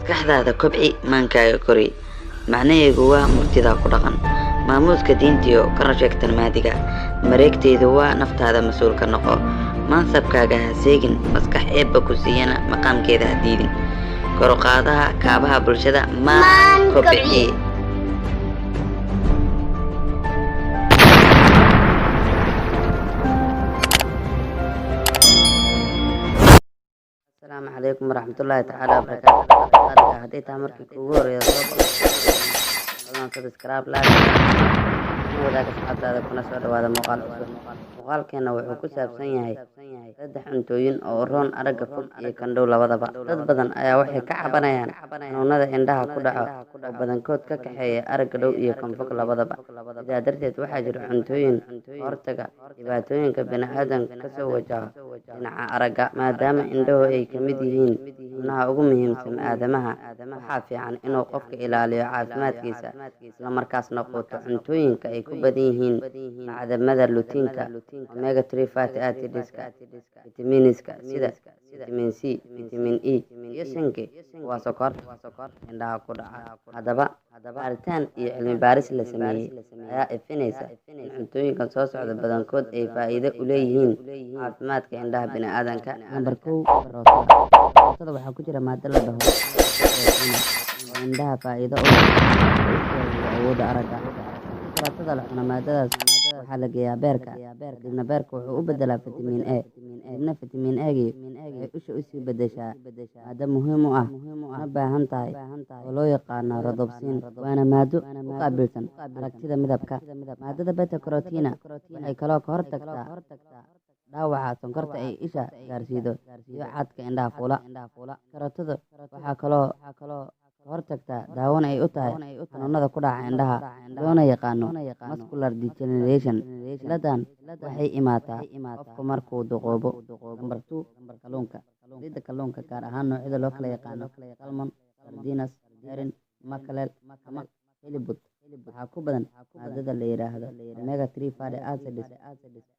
Maskaxdaada kobci, maankaaga kori. Macnahaygu waa murtidaa ku dhaqan. Maamuuska diintiyo kana sheegtan maadiga. Mareegtaydu waa naftaada mas-uul ka noqo. Mansabkaaga ha seegin, maskax Eebba ku siiyana maqaamkeeda ha diidin. Kor u qaadaha kaabaha bulshada maan Maan kobci. Kobci. Asalaamu calaykum waraxmatullaahi tacaala wabarakaatu. Qaaliga, haddii taa markii kuugu horeeya soo fadlan subscribe, like, la wadaag asxaabtaada, kuna soo dhawaada muuqaal cusub. Muuqaalkeena wuxuu ku saabsan yahay saddex cuntooyin oo u roon aragga fog iyo kan dhow labadaba. Dad badan ayaa waxay ka cabanayaan xanuunada indhaha ku dhaco oo badankood ka kaxeeya aragga dhow iyo kan fog labadaba. Sidaa darteed, waxaa jira cuntooyin ka hortaga dhibaatooyinka bini'aadamka kasoo wajaho dhinaca aragga. Maadaama indhuhu ay ka mid yihiin xubnaha ugu muhiimsan aadamaha, waxaa fiican inuu qofka ilaaliyo caafimaadkiisa, isla markaasna quuto cuntooyinka ay ku badan yihiin macdamada lutein-ka, omega 3 fatty acids-ka, vitamins-ka sida vitamin C, vitamin E iyo zinc, kuwaasoo ka hortaga indhaha ku dhaca. Haddaba, baaritaan iyo cilmi baaris la sameeyey ayaa ifinaysa in cuntooyinkan soo socda badankood ay faa'iido u leeyihiin caafimaadka indhaha bini'aadamka. Nambar 1, karootada. Karootada waxaa ku jira maado la dhaho beta-carotene oo indhaha faa'iido u leh oo u siyaadiyo awoodda aragga. Marka karootada la cuno, maadadaas waxaa la geeyaa beerka, kadibna beerka wuxuu u beddelaa vitamin A. Kadibna vitamin A-gii waxay isha usii beddeshaa maado muhiim u ah una baahan tahay oo loo yaqaano rhodopsin, waana maado u qaabilsan aragtida midabka. Maadada beta-carotene waxay kaloo ka hortagtaa dhaawaca sonkorta ay isha gaarsiido iyo caadka indhaha fuula. Karootadu waxaa kaloo ka hortagtaa, daawona ay u tahay xanuunada ku dhaca indhaha loona yaqaano macular degeneration. Ciladan waxay imaataa qofku markuu duqoobo. Number 2, kalluunka. Saliidda kalluunka, gaar ahaan noocyada loo kala yaqaano salmon, sardines, herring, mackerel ama halibut, waxaa ku badan maadada la yiraahdo omega 3 fatty acids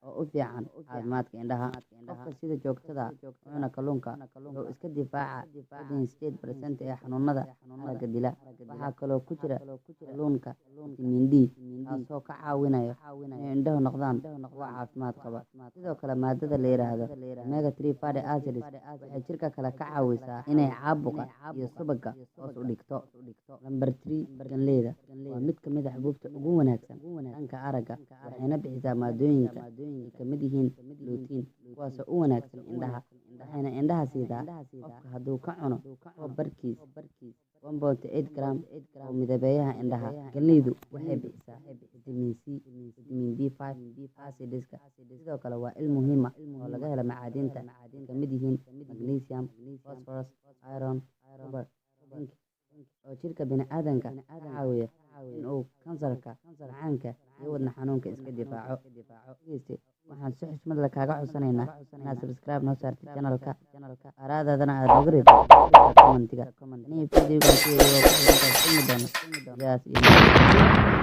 oo u fiican caafimaadka indhaha. Qofka sida joogtada u cuna kalluunka wuxuu iska difaacaa 38% ee xanuunada aragga dila. Waxaa kaloo ku jira kalluunka vitamin D, taasoo ka caawinaya inay indhuhu noqdaan kuwo caafimaad qaba. Sidoo kale, maadada la yiraahdo omega 3 fatty acids waxay jirka kale ka caawisaa inay caabuqa iyo subagga hoos u dhigto. Number 3, galleyda. Waa mid ka mid ah xubuubta ugu wanaagsan dhanka aragga, waxayna bixisaa maadooyinka ay ka mid yihiin lutein, kuwaasoo u wanaagsan indhaha, waxayna indhaha siidaa qofka hadduu ka cuno koob barkiis, 1.8 gram, oo midabeeyaha indhaha. Galleydu waxay bixisaa vitamin C, vitamin B5, acids-ka. Sidoo kale waa il muhiim ah oo laga helo macaadinta ay ka mid yihiin magnesium, phosphorus, iron, copper, zinc oo jirka bini'aadamka ka caawiya in uu kansarka, macaanka iyo wadne xanuunka iska difaaco. Dhegeyste, waxaan si xushmad leh kaaga codsanaynaa inaad subscribe noo saartid channelka, aaraadaadana aad nooga reebtid comment-iga. Aniga video-gan ku xiga waa ku xiran kulmi doono. Sidaas iyo.